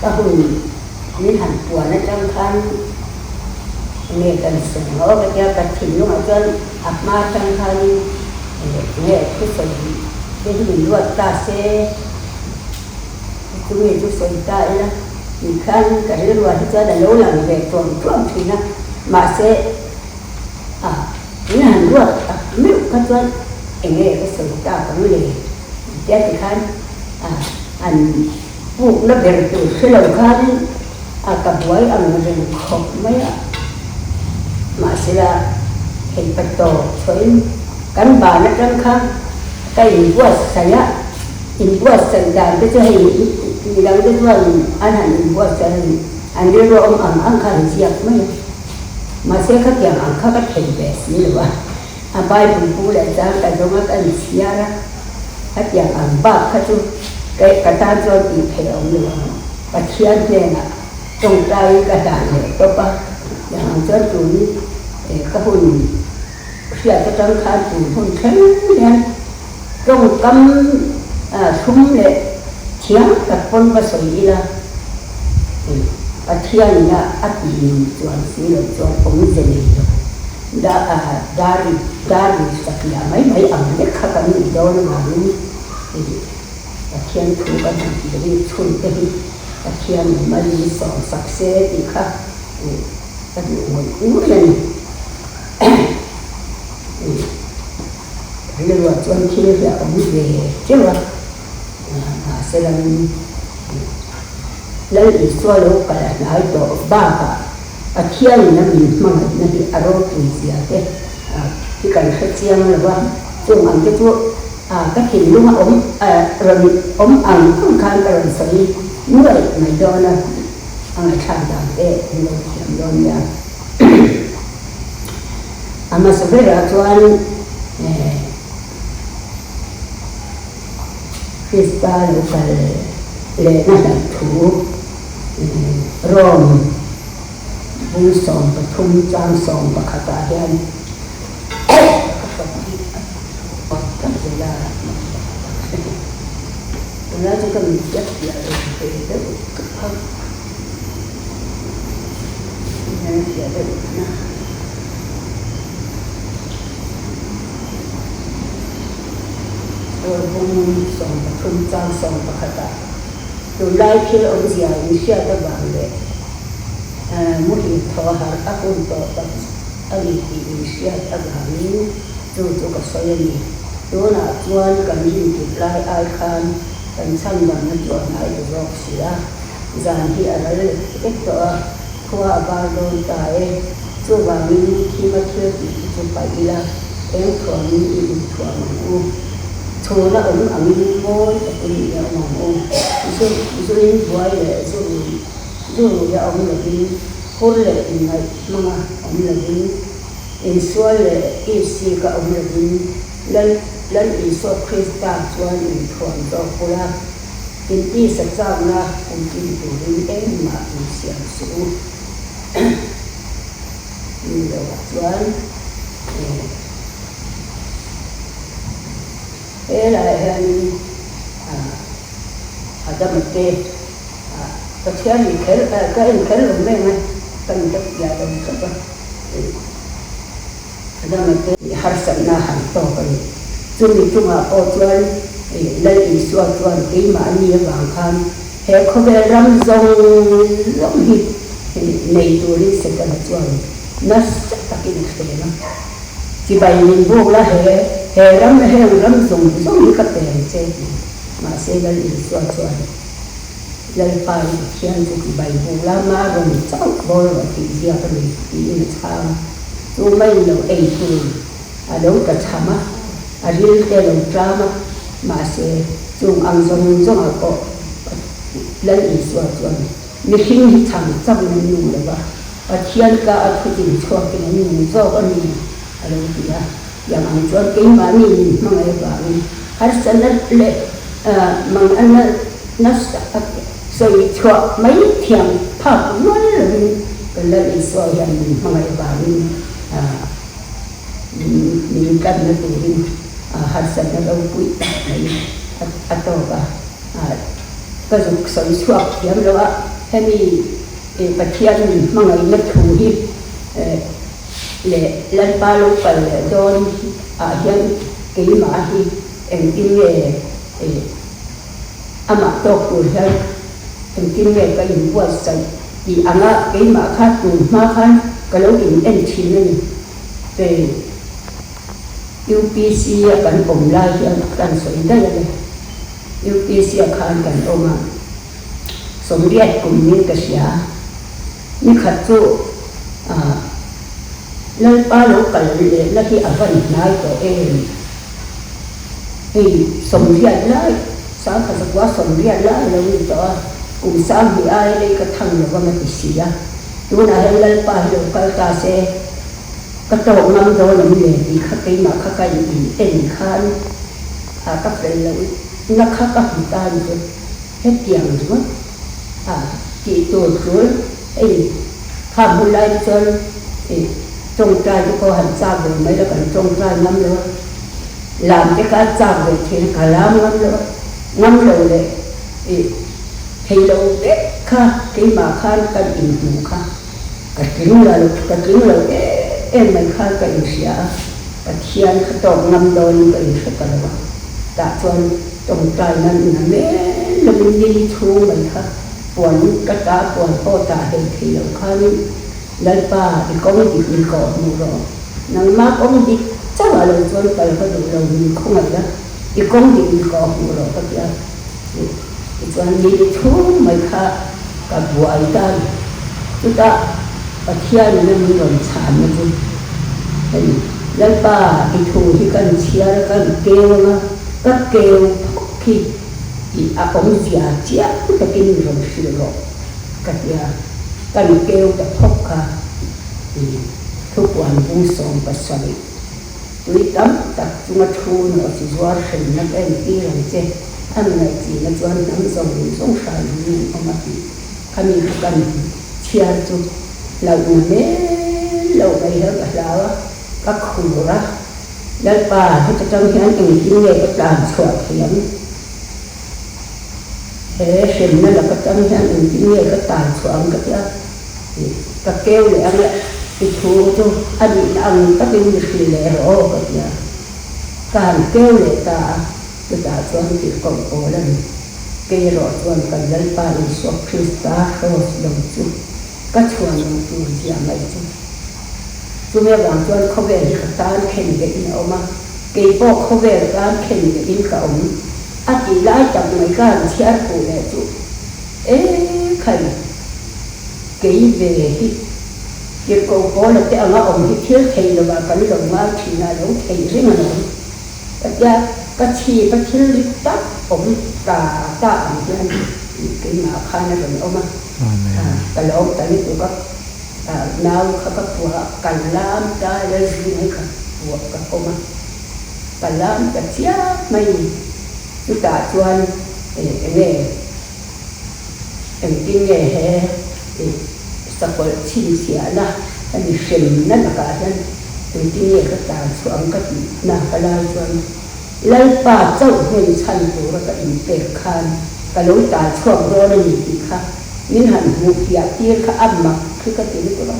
Ka hun min han puan atang khan nge kan sawi ang aw ka tia, ka thinlungah chuan a hma atang khanin nge thusawi te hi min ruat ta se, chumi chu sawi ta ila tih khan ka rilruah hi chuan a lo lang ve tuam tuam thin a, mahse a min han ruat tak meuh kha chuan enge ka sawi tak ang le tia tikhan a an pukna ber tur hre lo khanin a ka buai ang reng khawp mai a, mahsela hei pa tawp chhuahin kan ban atang kha ka inbuatsaih a, inbuatsaih dan te chu hei midang te chuan an han inbuatsaih a ni, an rilru awm ang ang kha an ziak mai a, mahse khatiang ang kha ka thei ve si lo a. A Bible bu leh chang ka zawng a, ka inchhiar a, hetiang ang bak kha chu ka tan chuan tih theih a awm lo ang. Pathian hnenah tawngtaiin ka hlan leh tawp a, tiang ang chuan tun ka hun hriat atang khan tun hun thleng hian tawngkam thlum leh thiam tak pawn va sawi ila, Pathianin a tih chuan si lo chuan awmze nei lo. Dari dari satliah mai mai ang lek kha kan nih dawn avangin Pathian thu kan han tih rik chhun te hi Pathian in mal min sawm sak se tih kha ka duh ngawih ngawih a ni. Rilruah chuan thil hi a awm ve teuh a, mahse langin Lal Isua lo kal a hnai tawh bakah Pathianin a min hmangaihna hi a ropui zia te hi kan hre chiang lo a, chung ang te chu ka thinlung a awm rawn awm ang ang khan ka rawn sawi nuaih mai dawn a, a ngaihthlak dan te an lo thiam dawn nia. A hmasa berah chuan Krista lo kal lehna hnaih thu Rome bung 13 chang 11 ah hian ka topic a tak zel a, tunlai chu ka mit piah piah lo ve deuh tawp a, piah deuh na. Bung 13 chang 11 ah Tunlai thil awmzia in hriat avang leh muhil thaw harh a hun tawh tak a ni tih in hriat avangin chu chu ka sawi a ni. Tunah chuan kan rintik lai ai khan kan chhandamna chu a hnai ta zawk si a, zan hi a ral vek tawh a, khua a bar dawn ta e. Chuvangin thima thil tih te chu paih ila, eng thuamin i inthuam ang u. Chhuna awm angin mawi takin i awm ang u. Zu zuin buai leh zu rui zu ruia awm lovin, hur leh inngaih hmanga awm lovin, insual leh ipsika awm lovin, Lal Lal Isua Krista chuan inthuam zawk ula, intisa chakna kumtin turin engmah insiam suh u. Ni loah chuan helaiah hianin Adama te Pathian in kher ka en kher lo mai ang a, ka mit a piah lo tawp a, Adama te harsatna a han tawk a ni. Chumi chungah pawh chuan Lal Isua chuan keimahni avang khan he khawvel ram zawng zawng hi nei turin Setana chuan nasa takin a thleng a. Chibai min buk la he he ram heng ram zawng zawng hi ka pe ang che ti. Mahse Lal Isua chuan Lalpa i Pathian chu chibai buk la ma rawn chauh bawl rawh tih ziak a ni tiin a chhang a. Chu mai lo ei tur a lo tla chham a, a ril te lo tlam a, mahse chung ang zawng zawngah pawh Lal Isua chuan Mihring hi chhang changin an nung lo va, Pathian ka a thutin chhuakin an nung zawk a ni, a lo ti a. Tiang ang chuan keimahni min hmangaih avangin harsatna leh manganna nasa tak sawi chhuah mai thiam phak rual lovin kan Lal Isua hian min hmangaih avangin min tlanna turin harsatna ropui tak mai a tawk a. Ka zuk sawi chhuak thiam lo a, hemi Pathian min hmangaihna thu hi leh Lalpa lo kal leh dawn ah hian keimah hi engtin nge amah tawk tur hian engtin nge ka inbuatsaih tih anga keimah kha tun hma khan ka lo in en thin a ni. UPC a kan awm lai hian kan sawi daih a ni. UPC ah khan kan awm a, 80 kum nin ka hria. Ni khat chu ah Lalpa lo kal leh la hi a van hnai tawh em? Hei 80 lai, 1980 lai lo ni tawh a, kum 20 aia lei ka thang lo vang a ti si a. Tunah hian Lalpa hi lo kal ta se, Ka tawk ngam dawn em le tih kha keimah kha ka in en khan a ka fel loh na kha ka hmu ta ni chu hetiang ringawt a tih tur tul hei kha hmu lai te chuan ih tawngtai te pawh han chak ve mai la kan tawngtai ngam lo a, lam te kha a chak ve thin a ka lam ngam lo a, ngam lo leh ih thei lo vek kha keimah khan kan inhmu kha. Ka tling lo, ka tling lo em em mai khan ka inhria a, Pathian kha tawk ngam dawnin ka inhre ta lo a, tah chuan tawngtai nan na mel lovin ni chhung mai kha puan ka ta puan pawh tah hlei thei lo khanin Lalpa i kawng dik min kawh hmuh rawh, nangmah kawng dik chauh ah lo chuan kal ka duh lo min khawngaih a, i kawng dik min kawh hmuh rawh ka ti a. Tichuan ni chhung mai kha ka buai ta a ni. Chutah Pathianin a min rawn chhanna chu hei, Lalpa i thu hi kan chhiar a, kan keu ang a, ka keu phawk khi tih a awmzia chiang takin min rawn hrilh rawh ka ti a, kan keu ta phawk kha thupuan bung 17. Tui tam tak chunga thu nawh chi zuar hremna ka entir ang che, a mi ngaihchihna chuan hnam zawng zawng hrai hi an awm a tih khami kha kan chhiar chu hlauhna hmel loh mai hian ka hlau a, ka khur a, Lalpa heta tang hian engtin nge ka tlan chhuah thei ang? He hremna laka tang hian engtin nge ka tal chhuah ang ka ti a. Ka keu leh ang e, i thu chu a nihna ang takin mi hrilh leh rawh aw ka ti a. Ka han keu leh ta a, chutah chuan tirhkoh pawl a ni. Kei erawh chuan kan Lalpa Isua Krista kraws lo chu ka chhuan lo tur zia mai chu. Chumi avang chuan khawvel hi ka tan khen vehin a awm a, kei pawh khawvel tan khen vehin ka awm a tih lai tak mai ka han chhiar fuh leh chu e khai. Kei ve hi tirhkoh Paula te anga awm hi thil thei lovah kan lo ngai thin a, lo thei reng a lo. Ka tia, ka chhip a thil rik tak awm ta ta ang hian keimah khan a rawn awm a, ka lo awm ta lutuk a, nau kha ka puah, ka lam ta Lalzing hi ka puah ka pawm a, ka lam ta chiah mai ni. Chutah chuan eng nge Engtin nge he sakawlh chhinchhiahna hemi hremna lakah hian engtin nge ka tlan chhuah ang ka tih na ka lai chuan Lalpa chauh hnen chhan tura ka inpek khan ka lo tal chhuak dawn a ni tih kha min han hmuh fiah tir kha a mak khi ka ti lutuk a.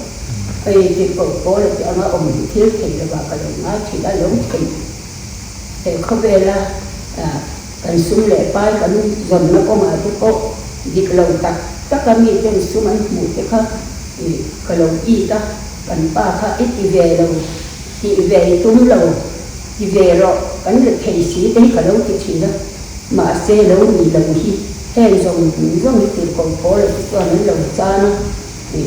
Hei tirhkoh pawl a tih anga awm hi thil thei lovah ka lo ngai thin a, lo thei he khawvela Kan sum leh pai kan zawnna kawngah te pawh dik lo tak tak a miten sum an hmuh te kha ka lo it a, kan pa kha i ti ve lo, tih ve i tum lo, ti ve rawh, kan ri thei si te hi ka lo ti thin a, mahse lo ni lo hi heng zawng zawng hi tirhkoh pawl te chuan an lo chan a,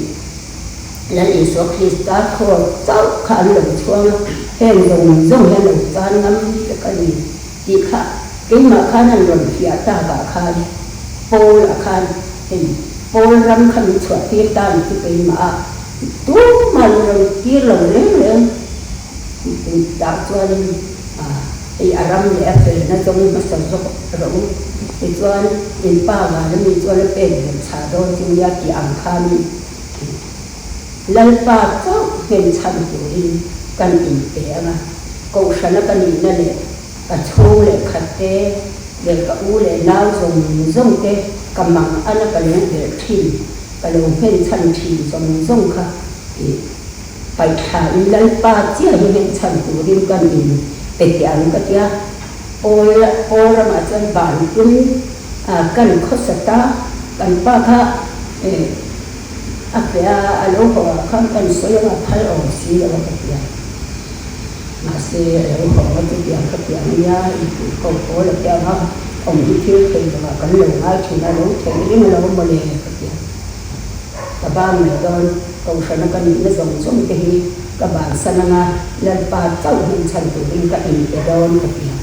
Lal Isua Krista thaw chauh kha an lo chhuang a, heng zawng zawng hi an lo chan ngam vek a ni. Tih kha keimah khan an rawn fiah tak ah khan Paul ah khan hei Paul ram kha min chhuah tir ta ni chu keimah ah tumah min rawn tir lo reng reng tah chuanin hei a ram leh a felna zawng hmasa zawk rawh u tichuan in pa van ami chuan a pek belh chhah dawn chu nia tih ang khanin Lalpa chauh hmenchhan turin kan inpe ang a, Kohhrana ka nihna leh ka chhung leh khat te leh ka u leh nau zawng zawng te. Ka mang ana ka lo belh thin, ka lo nghen chhan thin zawng zawng kha i paihthla in Lalpa chiah hi nghen chhan turin kan in pe teh ang ka tia. Pawl pawl ramah chuan ban tum kan khawsa ta, kan pa kha a pe a, a lo haw ah khan kan sawi anga phal awm si lo a ka tia. Mahse, a lo haw a chutiang kha piang a nia, i tih ko pawl a piang a, awm hi thil thei lo ah kan lo ngai thin a, lo theih reng a lo mawle ka ti a. Ka ban mai dawn, Kohhrana ka nihna zawng zawng te hi ka bansan anga Lalpa chauh hming chhan turin ka inpe dawn ka ti a.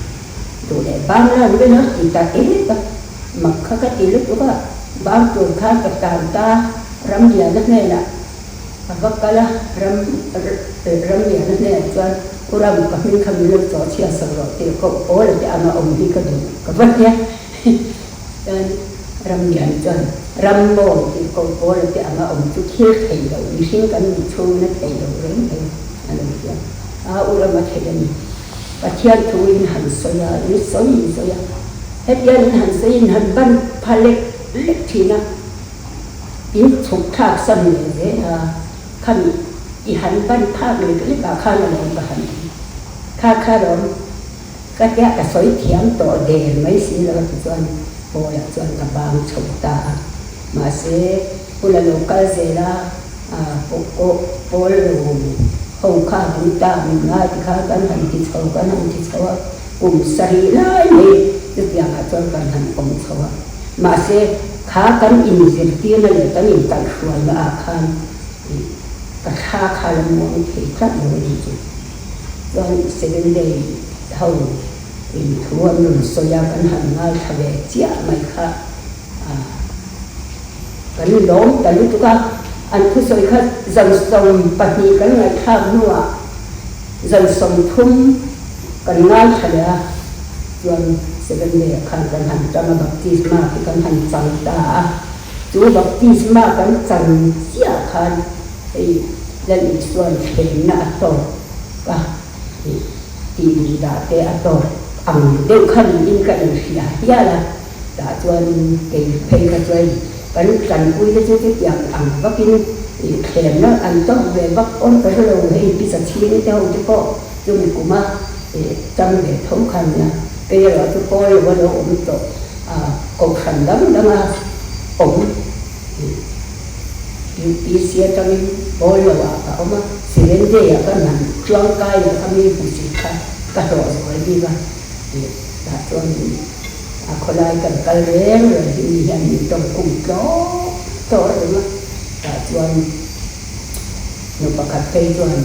Duh leh bang lan vel a ti ta et a, mak kha ka ti lutuk a, bang tur khan ka tan ta, Ramliana hnenah A va kal a, ram ram liana hnenah chuan, U Ram, ka hming kha min lo chaw chhia sak rawh tih koh pawl a ti anga awm hi ka duh ka va nia. Chuan ram lian chuan, Ram maw tih koh pawl a ti anga awm chu thil thei lo, mihring kan nih chhungin a thei lo reng reng a lo ti a. A, U Ram a thei a ni. Pathian thu in han sawi a, in sawi in sawi a, hetiang in han sawi in han ban pha lek lek thin a. In chhuk thlak san leh zel a, khami i han ban phak lek lek ah khan alawm ka han ti. Kha kha lawm ka tia ka sawi thiam tawh der mai si lo a ti chuan Paul ah chuan ka bang chho ta a. Mahse hun a lo kal zel a, Paul lo ho kha kan ta min ngai ti kha kan han ti chho kan han ti chho a, kum sarih lai mai chutiang ah chuan kan han awm chho a. Mahse, kha kan inzirtirna leh kan inkaihhruaina ah khan ka thla kha la muang thei tlat lo a ni chu. Chuan Seven Day ho in thu an rawn sawi a, kan han ngaithla ve chiah mai kha kan lawm ta lutuk a. An thusawi kha zan 20 kan ngaihthlak hnuah zan 30 kan ngaithla leh a. Chuan Seven Day ah khan kan han tang a, baptisma te kan han chang ta a. Chu baptisma kan chan chiah khan hei Lal Isua'n thlenna a tawk a, tih duh dah te a tawk ang deuh kha niin ka inhria hial a. Tah chuan kei phei kha chuan kan tanpui te chu chutiang ang vakin thlenna an tawk ve vak pawn ka hre lo, hei pizza chhing te ho te pawh chumi kuma tang ve tho kha nia. Kei erawh chu pawl lo a lo awm tawh a, kohhran dang danga awm UPC atangin pawl lo ah ka awm a, Seven Day ah ka han chuangkai leh kha mi hmusit kha ka hlawh zual bik a, tah chuan A khawlai kan kal reng reng hi mi hian min tawng kum tlawk tlawk reng a, tah chuan nu pakhat phei chuan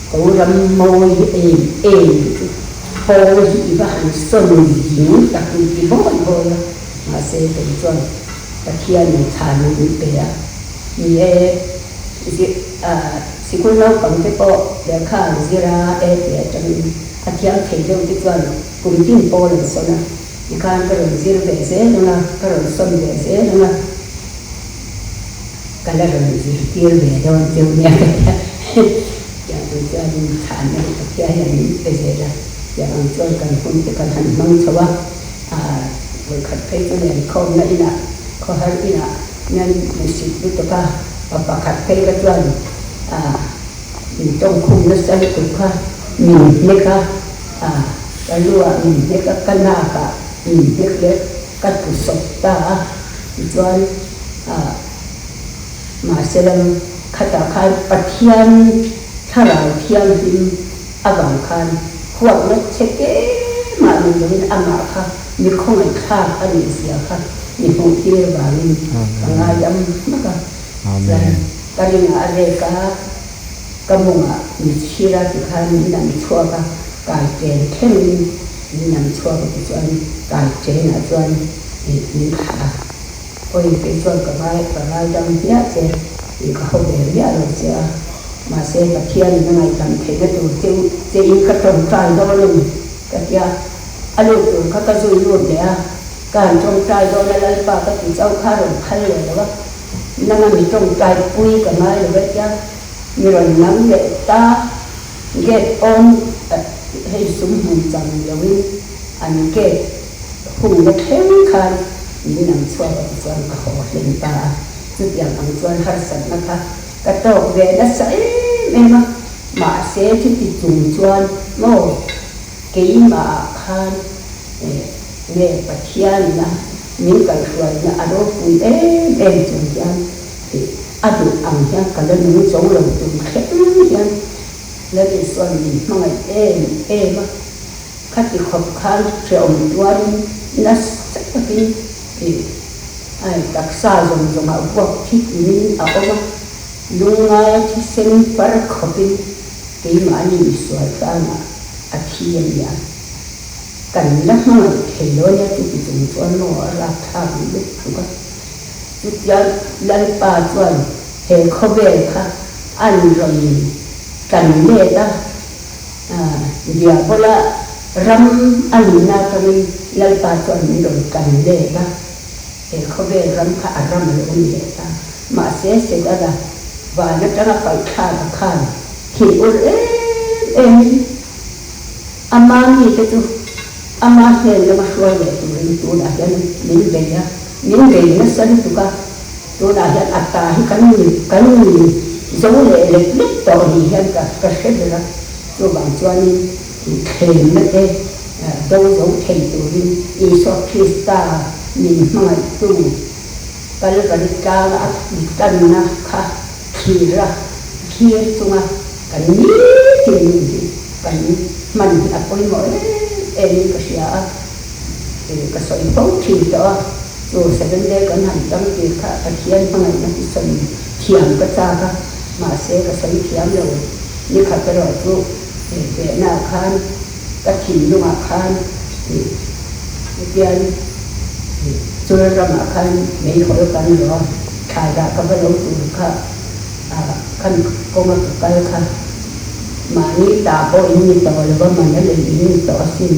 ko ram mawi hi em em chu pawl hi i va han sawn zing tak in ti bawi bawi a, mahse kei chuan Pathian in chhan in min pe a, ni e sikul naupang te pawh lehkha an zir a e tih atangin A thiam thei deuh te chuan kum tin pawl an sawn a, tikhan ka rawn zir ve zel ang a, ka rawn sawn ve zel ang a, ka la rawn zirtir ve dawn cheu nia ka ti a, tiang ang chuanin chhanna hi Pathian hian min pe zel a, tiang ang chuan kan hun te kan han hmang chho a, ah vawikhat phei chu lenkhawmna inah khawhar inah hian hmusit lutuk a, pa pakhat phei kha chuan ah. Min tawngkhum nasa lutuk kha min hnek a, ka lu ah min hnek a, ka nak ah min hnek leh ka tlu sawp ta a, tichuan mahse lam khatah khan Pathian thlarau thianghlim avang khan huatna che kemah ni loin amah kha mi khawngaihthlak a nih zia kha mi hmuh tir vangin ka ngaidam hmak a, chuan Ka ringah a rek a, ka mawngah mitchhir a tikhan min nam chhuak a, kai chen thlengin min nam chhuak a tichuan kai chenah chuan min thlah a. Awi kei chuan ka ngai ka ngaidam hmiah che tih ka hau ve miah lo che a, mahse Pathianin a ngaihdam theihna tur che che in ka tawngtai dawn a ni ka ti a, a lut tur kha ka zui lut leh a, ka han tawngtai dawn a Lalpa ka ti chauh kha a rawn phal leh lo a. Nanga mi tawngtai pui ka ngai lo vek a, mi rawn nam leh ta, gate on hei sum hmun chang ni loin an gate Hungna thleng khan min nam chhuak a tichuan ka haw hlen ta a, chutiang ang chuan harsatna kha ka tawk ve nasa em em a, mahse chuti chung chuan maw keimahah khan nge Pathianina min kaihhruaina a ropui em em chung hian a duh ang hian ka la nung zo lo tum thleng hian Lalisua min hmangaih em em a. Khati khawp khan hrehawm tuarin nasa takin ai taksa zawng zawngah vuak thi in a awm a, lungngaia thisen far khawpin keimahni misual tlangah a thi a ni a. Kan la hmangaih thei lo ania chuti chung chuan maw a rapthlak lutuk a. Chutia Lalpa chuan he khawvel kha an rawn tlan let a. Diabola ram a nihna atangin Lalpa chuan min rawn kan let a, he khawvel ram kha a ram a lo ni leh ta. Mahse, Setana van atanga paihthlak a khan thil ur em emin ama mite chu ama hnen lama hruai leh turin tunah hian min bei a, min bei nasa lutuk a, tunah hian a ta hi kan ni kan ni zo leh lek lek tawh ni hian ka ka hre ber a, chuvang chuanin thlemna te do zo thei turin Isua Krista min hmangaihtu Kalvari tlanga a tanna kha thlir a, thlir chunga kan nitin nun hi kan hman hi a pawimawh em emin ka hria a, ka sawi fo thin tawh a. Chu Seven Day kan han tang tir kha Pathian hmangaihna hi sawi thiam ka chak a, mahse ka sawi thiam lo. Ni khat erawh chu behna khan ka thinlungah khan hetian chul ramah khan meihawl kan lo a, thlai dah ka va lo tur kha khan kawnga ka kal kha mahni ta pawh in ni tawh lo va, man a lei in ni tawh asin.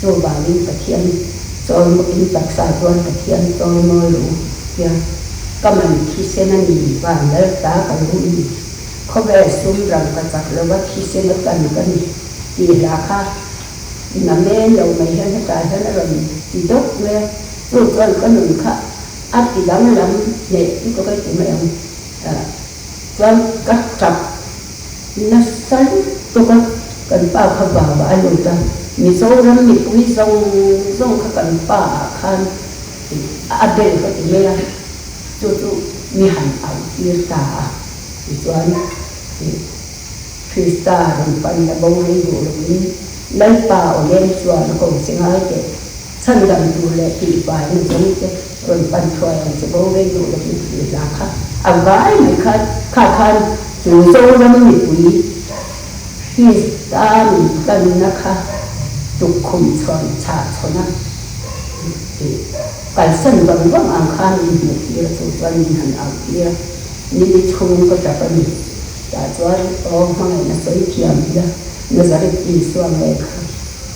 Chuvangin Pathian chawi in taksa chuan Pathian chawi mawi lo tia ka man thisen a ni van lal ta ka lo ni. Khawvel sum ram ka chak lo va thisen a tan ka ni tih hla kha namen lo mai hian hetah hian a rawn ti dawk mai a, chu chuan ka nun kha a ti danglam hneh lutuk a ti mai ang. Chuan ka tap nasa lutuk a, kan pa kha vava a lut a, Mizoram mipui zawng zawng kha kan pa ah khan a bel ka ti mai a, chu chu mi han au tir ta a, tichuan Krista rawn pan la bo rei duh lovin Lalpa awlem chuan a ko che ngai teh. Chhandam tur leh tihfaina zawng te rawn pan thuai ang che bo rei duh lovin tih hla kha a vai mai kha kha khan chu Zoram mipui Krista min tlanna kha tukkhum chhawn chhah chhawn a kalsan vang vang ang khan min hmuh tir a chu chuan min han au tir a nili chhung ka tap a ni tah chuan aw hmangaihna sawi thiam ila Nazareth Isua nge kha.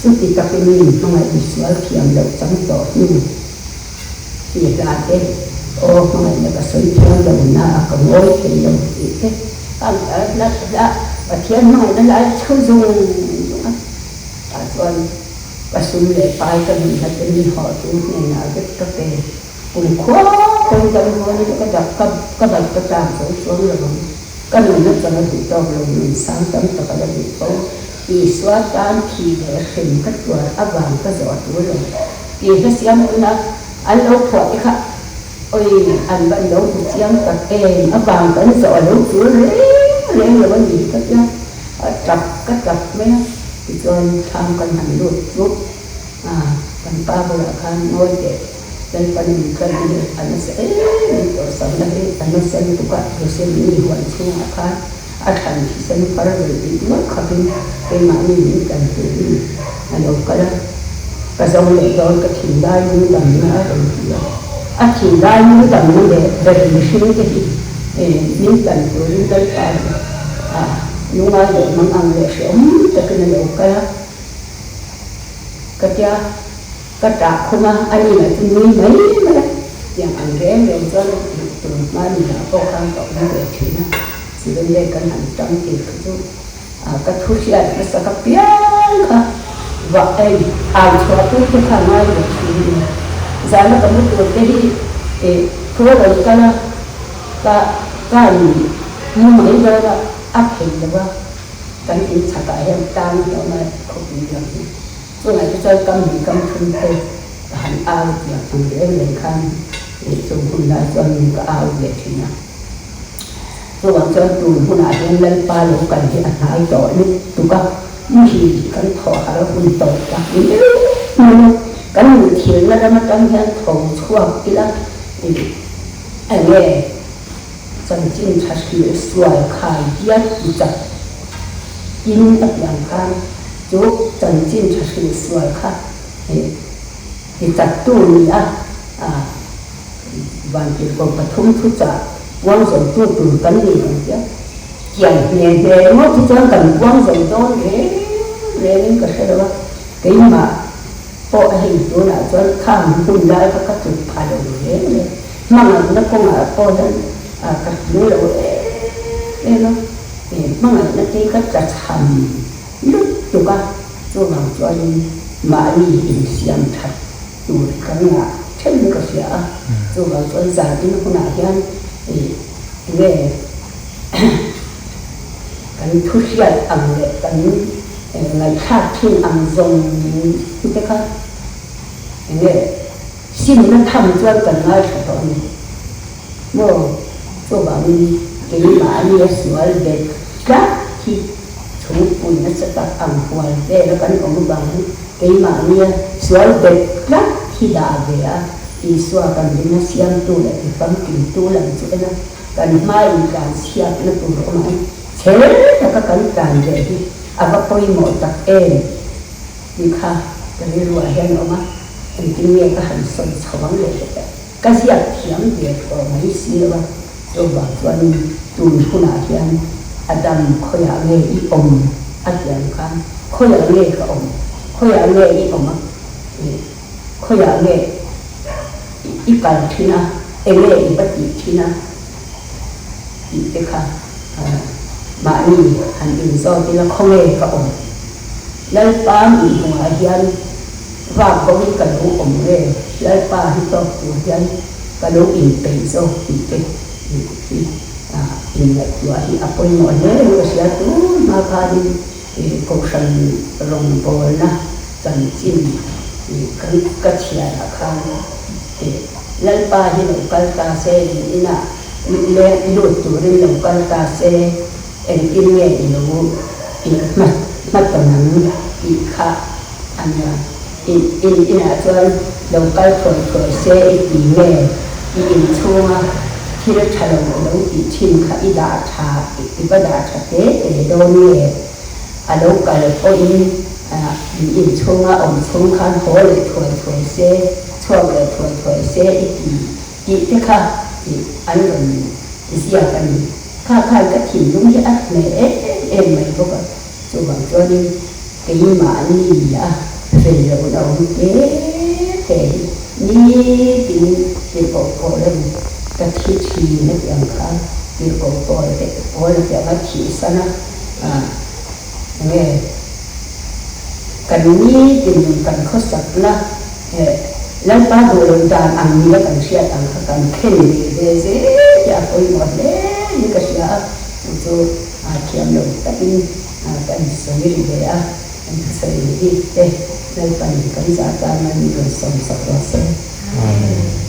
Chuti takin min hmangaih misual thiam loh chang tawh hnu tih hla te, aw hmangaihna ka sawi thiam lo na a ka ngawi thei lo tih te a hla hla Pathian hmangaihna lai chho zawng zawng a, tah chuan ka sum leh pai ka nunna te min hawh tu hnenah vek ka pe. Kumkhua pawn dam hawn in ka dak ka ka bat ka tlak zo chuang lo ang. Ka nunna chang a duh tawk lo nun sang tam tak a la duh fo. Isua tan thi leh hrem ka tuar avang ka zawh a tur lo. Tih hla siam huna an lo phuah te kha oi an van lo hmu chiang tak em avang kan zawh a lo tur reng reng lo a ni hi ka tia a tap ka tap mai a tichuan thlam kan han lut chu kan pa bulah khan ngawi teh. Lalpan min tlan hi a nasa em em tawh sakna hi a nasa lutuk a, Joseph-i huan chhungah khan a thlan thisen far ve tih ngawt khawpin keimahni min tlan turin a lo kal a, ka zo leh dawn ka thinlai lungdamna a rawn ti a, a thinlai lungdamna leh ber mihring te hi min tlan turin Lalpa chu a lungai leh mang ang leh hrehawm takin a lo kal a, ka tia. Ka tah khum a, a nihna chu nui mai mai a, tiang ang reng reng chuan tun hma nihna pawh khan ka awm ve thin a, Sivan leh kan han tang tir kha chu ka thu hriat hmasa ka piang kha. Vah ei au chhuah tur te kha ngai lo thin a ni. Zana ka mu tur te hi thu a rawn kal a, ka ka in mu mai dawn a, a thei lo a, kan in chhakah hian tlang hi a awm a, khawpui lam hi. Chungah te chuan kam hnih kam thum te ka han au tiang ang reng reng khan chung hun lai chuan ka au ve thin a. Chuvang chuan tun hunah hian Lalpa lo kal hi a hnai tawh lutuk a, muhil kan thawh har hun tawh tak miau mai a, kan inthilna ram atang hian tho chhuak ila eng nge chanchin tha hrilh sual khai diat ti chak in a piang khan chu chanchin tha hrilh sual kha ti chaktu ni a. Vantirhkoh pathum thuchah puang zawmtu tur kan ni ang tia kian hne hne ringawt hi chuan kan puang zawm dawn reng rengin ka hre lo a, keimah pawh hei tunah chuan khang hun lai kha ka tluk pha lo reng reng, hmangaihna kawngah pawh hian ka tling lo em em a, hmangaihna te hi ka tlachham lutuk a, chuvang chuanin mahni insiam that Tur kan ngah then ka hria a, chuvang chuan zan in hunah hian ih nge kan thu hriat ang leh kan ngaihthlak thin ang zawng te kha enge simna tham chuan kan ngaithla tawh a ni maw? Chuvangin keimahni a sual bet tlat hi Chhungpui nasa tak ang hual vela kan awm avangin keimahnia sual bet tlat hi dah ve a, Isua kan rinna siamtu leh tifamkimtu lam chu en a, kan hmain tlan chhiatna tur awmah hian chher taka kan tlan ve hi a va pawimawh tak em tih kha ka rilruah hian a awm a, engtin nge ka han sawi chho ang leh hle teh. Ka ziak thiam ve tawh mai si lo a, chuvang chuanin tun hunah hian Adam khawiah nge i awm a ti ang khan khawiah nge ka awm, khawiah nge i awm a, khawiah nge i kal thin a, enge i va tih thin a tih te kha mahni han inzawt ila khawnge ka awm. Lalpa mihmungah hian Vak bo hi ka lo awm nge, Lalpa hi tawk tur hian ka lo inpeih zawk tih te hi inngaihtuah hi a pawimawh hle in ka hria. Tun hma khanin Kohhran rawngbawlna chanchin kan ka chhiarah khan Lalpa hi lo kal ta se, in inah leng lut turin lo kal ta se, engtin nge i lo inhmatawn ang tih kha A nia, in in inah chuan lo kal thuai thuai se i ti nge? I inchhunga thil tha lo a lo tih thin kha i dah tha, i va dah tha te te dawn nge? A lo kal pawhin in inchhunga awm chhung khan haw leh thuai thuai se, chhuak leh thuai thuai se i ti tih te kha an rawn ziak a ni. Kha khan ka thinlung hi a hneh em em mai bawk a. Chuvang chuanin keimahni a fel lohna awm te te hi nitin tirhkoh pawl a ni. Ka thi thin a tih ang kha tirhkoh pawl te pawl a tih ang a thihsan a, enge kan nitin nun kan khawsakna Lalpa duh loh dan ang nia kan hriat ang kha kan khen ve ve zel hi a pawimawh hle in ka hria a, chu chu thiam lo takin kan sawi ri ve a, kan thusawi bik te Lalpan kan zah tan man rawn sawmsak rawh se. Amen.